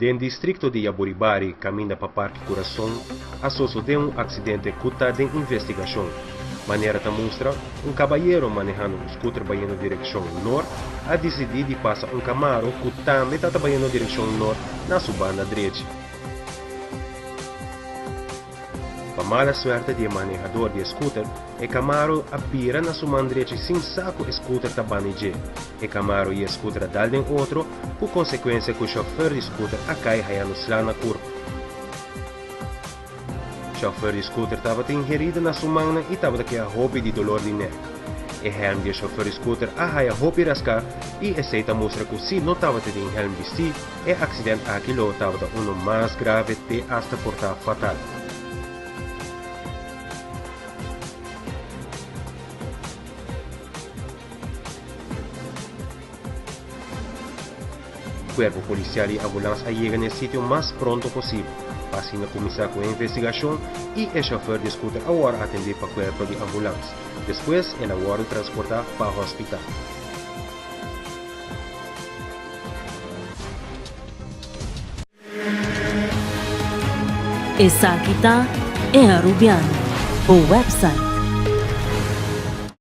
Den distrikto di Yaburibari, kaminda pa Parke Kurason, a sosodé un aksidente ku ta den investigashon. Manera ta mustra, un kabayero manehando un skuter bayendo direkshon nort a disidí di pasa un Camaro ku tambe ta ta bayendo direkshon nort na su banda drechi. Pa mala suerte di e manehador di e scooter, e Camaro a bira na su man drechi sin sa cu e scooter ta bani dje. E Camaro y e scooter a dal den otro, cu consecuencia cu chauffeur di scooter a cay hayando sla na curpa. Chauffeur di scooter tabatin herida na su mannan y tabata keha hopi di dolor di nek. E helm di e chauffeur di scooter a haya hopi rasca y esey ta mustra cu si no tabatin helm bisti, E accident aki lo tabata uno mas grave te hasta por ta fatal. Cuerpo policial y ambulans a yega na e sitio mas pronto posibel pa asina cuminsa cu e investigacion y e chauffeur di scooter a worde atendi pa cuerpo di ambulans. Despues el a worde transporta pa hospital. Esaki ta E Arubiano, bo website.